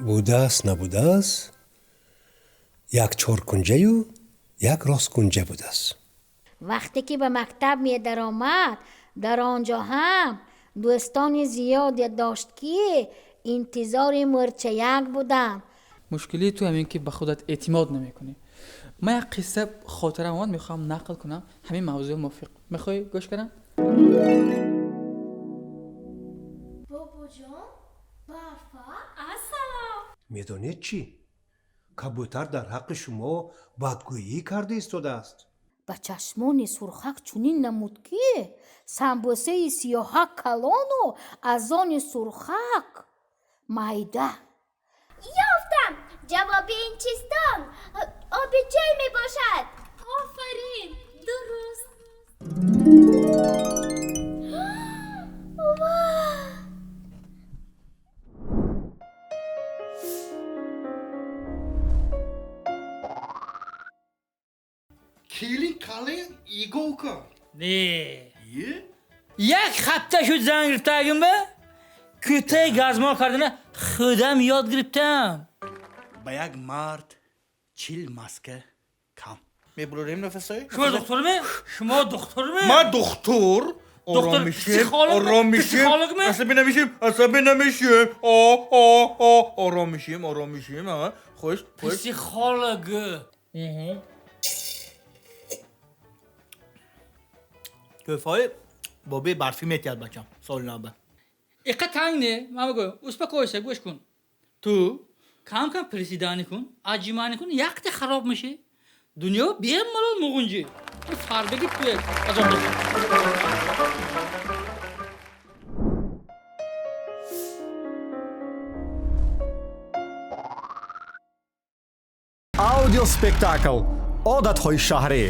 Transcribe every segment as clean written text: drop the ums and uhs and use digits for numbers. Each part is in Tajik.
Будааст, набудааст, як чоркунҷаю як росткунҷа будааст. Вақте ки ба мактаб медаромад, дар он ҷо ҳам дӯстони зиёде дошт, ки интизори мӯрчаяк буданд. Мушкилии ту ҳамин, ки ба худат эътимод намекунӣ. Ман як қисса хотирам омад, мехоҳам нақл кунам, ҳамин мавзӯъ мувофиқ. Мехоҳӣ гӯш кунам? Бобоҷон, барфа, ассалом. Медонед чӣ? Кабутар дар ҳаққи шумо бадгӯӣ карда истодааст. Ба чашмони сурхак чунин намуд, ки самбӯсаи сиёҳак калону аз они сурхак майда. Ёфтам! Ҷавоби ин чистон оби чой мебошад. Офарин, дуруст. Ва! Келин калин иголка. Не. Е? Як ҳафта шуд, зан гирифтагимба, кӯтаи газмол кардана худам ёд гирифтам. Ба як мард 40 маска кам. Мебурорем нафасой? Шумо духтурме? Шумо духтурме? Ман духтур. Доктор, Ором мешем, психолог, ором мешем. психолог ме? Асабӣ намешем, асабӣ намешем. О, о, о, ором мешем, ором мешем. А, хуш, хуш. Психолог. Тӯҳфаи бобои барфӣ метиҳад бачам соли навба. Иқа танг не, ман бигӯ, успокойся, гӯш кун. Ту кам кам приседание кун, отжимание кун, якта хароб мешӣ. Дунё бемалол муғунҷӣ. Фарбеги ту азоб дошт. Аудиоспектакл «Одатҳои шаҳрӣ».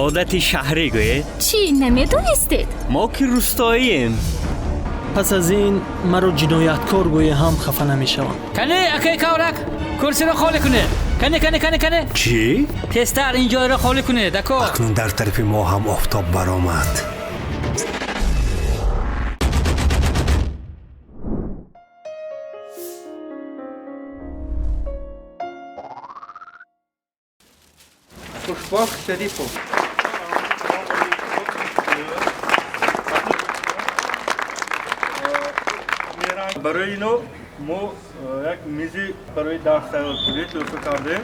Одати шаҳрӣ гӯед? Чӣ, намедонистед? Мо ки рустоием. Пас аз ин маро ҷинояткор гӯя ҳам хафа намешавам. Кане, акай каврак, курсиро холӣ кунед. Кане, кане, кане, кане. Чӣ? Тезтар ин ҷойро холӣ кунед, ако. Акнун дар тарафи мо ҳам офтоб баромад. Хушбахт Шарипов. Барои ино мо як мизи барои дарс тайёр кунед лутф кардем.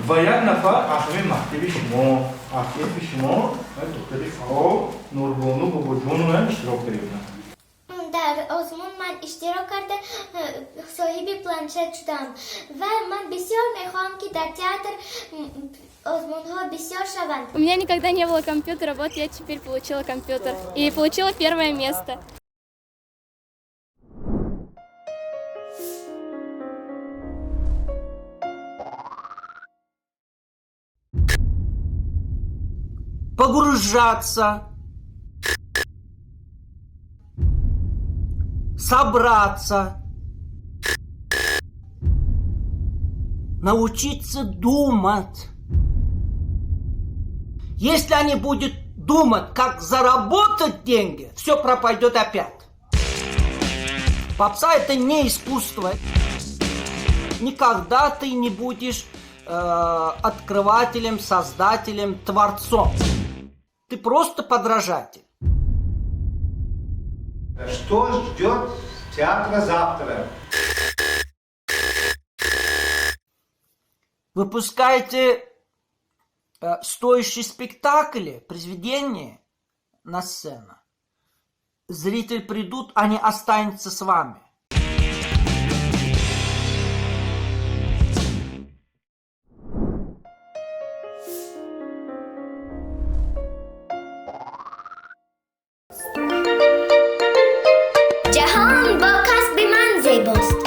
Ва як нафар аз ҳамин мактаби шумо, аз синфи шумо, як духтари фаъол Нурбону Бобоҷонова иштирок кардем. Дар озмун ман иштирок карда, соҳиби планшет шудам ва ман бисёр мехоҳам, ки дар театр озмунҳо бисёр шаванд. У меня никогда не было компьютера, вот я теперь получила компьютер и получила первое место. Погружаться, собраться, научиться думать. Если они будут думать, как заработать деньги, все пропадет опять. Попса – это не искусство. Никогда ты не будешь открывателем, создателем, творцом. Ты просто подражатель. Что ждет театра завтра? Выпускайте стоящие спектакли, произведения на сцену. Зрители придут, они останутся с вами. Ҷаҳон бо касби ман зебост.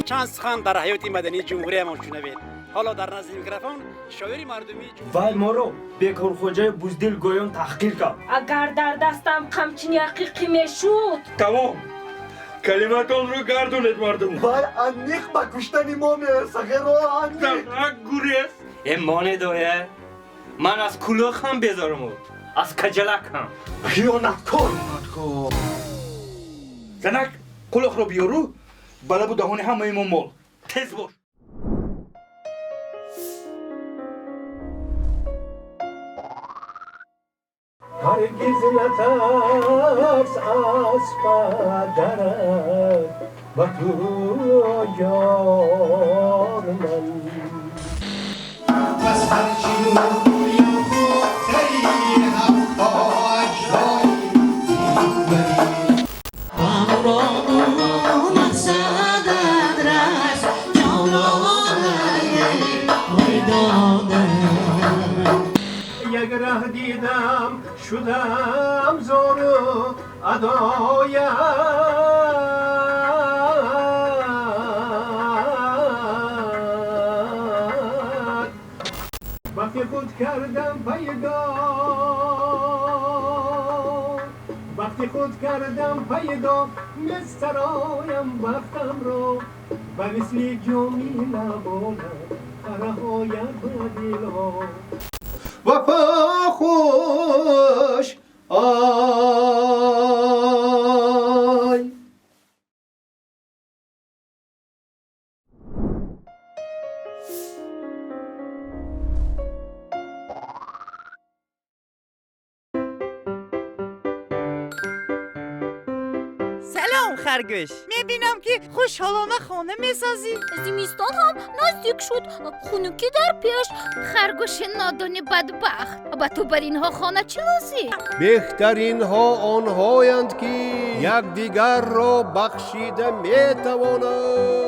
Чанд сухан дар ҳаёти мадании ҷумҳуриямон шунавед. Ҳоло дар назди микрофон шоири мардумии Вай моро бекорхоҷаи буздил гӯён таҳқир кард. Агар дар дастам қамчини ҳақиқӣ мешуд. Тамом, калиматонро гардонед, мардум. Вай аниқ ба куштани мо мераса, ғеро аниқ. Гурез. Э, монедоя, ман аз кулох ҳам безоруму аз каҷалак ҳам. Хиёнаткор. Занак, кулохро биёру ба лабу даҳони ҳамаи мо мол. Тез бош. Ҳаргиз натарс аз падарат, ба ту ёр ман. Аз ҳарчи гӯям худтарӣ, ҳам хоҷаи дилбарӣ. Як раҳ дидам, шудам зору адоят. Бахти худ кардам пайдо, бахти худ кардам пайдо, месароям бахтамро ба мисли ҷоми лабонам раҳоят ба дилҳо. Вафо хуш ой. Салом, харгӯш, мебинам, ки хушҳолона хона месозӣ. Зимистон ҳам наздик шуд, хунукӣ дар пеш. Харгӯши нодони бадбахт, ба ту бар инҳо хона чӣ лозим? Беҳтаринҳо онҳоянд, ки якдигарро бахшида метавонанд.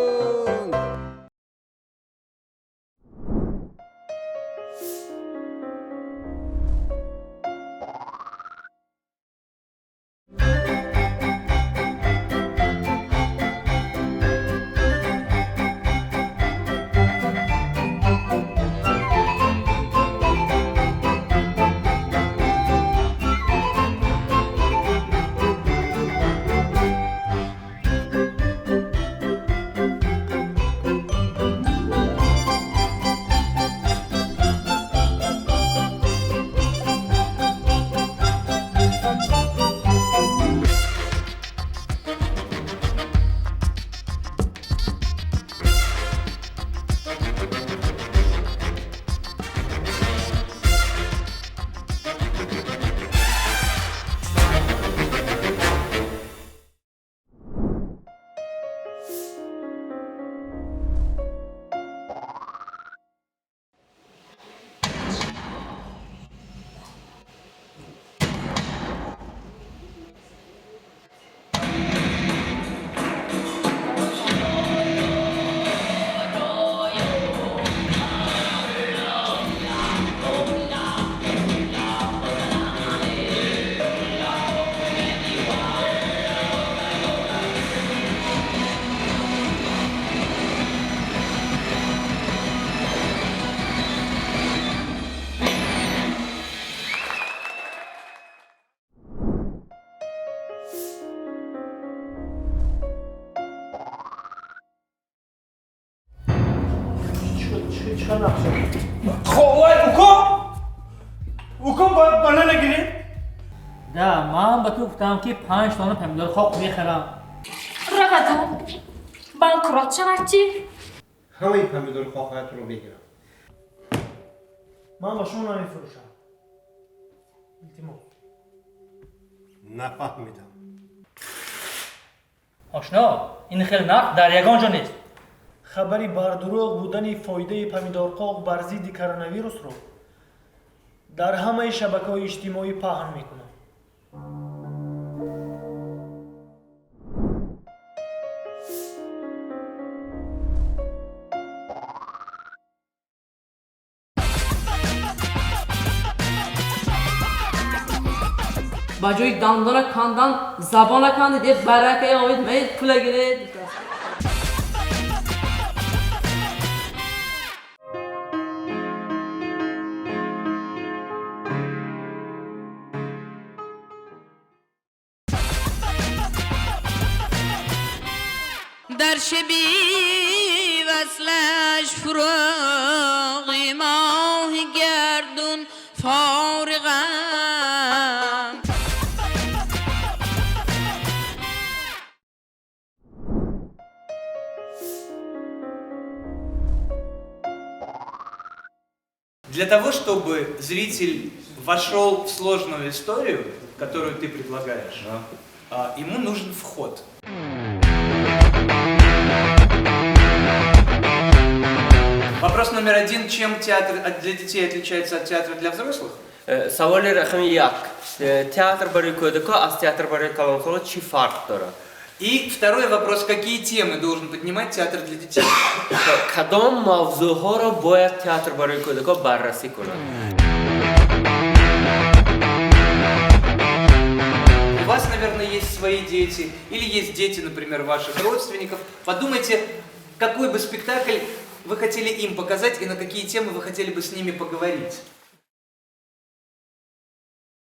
Вай, уко, уко, ба нагиред. Да, ман ба ту гуфтам, ки 5 тонна помидор қоқ мехарам. Раваду банкрот шавад чӣ? Ҳамаи помидори қоқаятро мегирам. Ман ба шумо намефурӯшам, илтимос. Нафаҳмидам. Ошно, ин хел нарх дар ягон ҷо нест. Хабари бардурӯғ будани фоидаи помидорқоқ бар зидди коронавирусро дар ҳамаи шабакаҳои иҷтимоӣ паҳн мекунам. Ба ҷои дандона кандан забона кандид, е баракаи омид, мед пула гиред. شبی وصلش فروغ ماه گردون فارغم. Для того, чтобы зритель вошел в сложную историю, которую ты предлагаешь, ему нужен вход. Вопрос номер один. Чем театр для детей отличается от театра для взрослых? Саволи рақами як. Театр барои кӯдакҳо аз театр барои калонсолон чӣ фарқ дорад? И второй вопрос. Какие темы должен поднимать театр для детей? Кадом мавзӯъҳоро бояд театр барои кӯдакҳо баррасӣ кунад? У вас, наверное, есть свои дети, или есть дети, например, ваших родственников. Подумайте, какой бы спектакль вы хотели им показать и на какие темы вы хотели бы с ними поговорить.